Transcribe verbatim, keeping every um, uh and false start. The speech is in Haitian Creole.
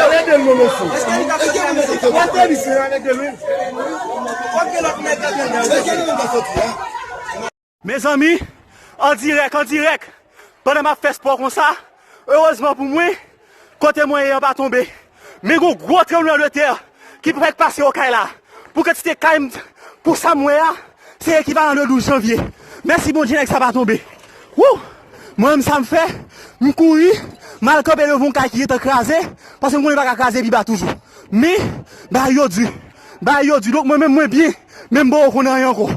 Ann ede l non mesye. Ann ede l wi. Mezanmi, an dirèk, an dirèk, pandan m ap fè spò konsa, erezman pou mwen, kote mwen ye an pa tonbe. Men gon gwo tranblemanntè ki fèk pase Okay la. Pou kantite kay m, pou sa m wè a, se ekivalan de douz janvye. Mèsi Bondye, nèg sa pa tonbe. Wou! Mwen menm sa m fè, m kouri, m al kanpe devan yon kay ki gentan kraze, paske m konnen l pa ka kraze pi ba toujou. Men, bagay yo di, bagay yo di, donk mwen menm mwen byen, men m poko konn anyen ankò.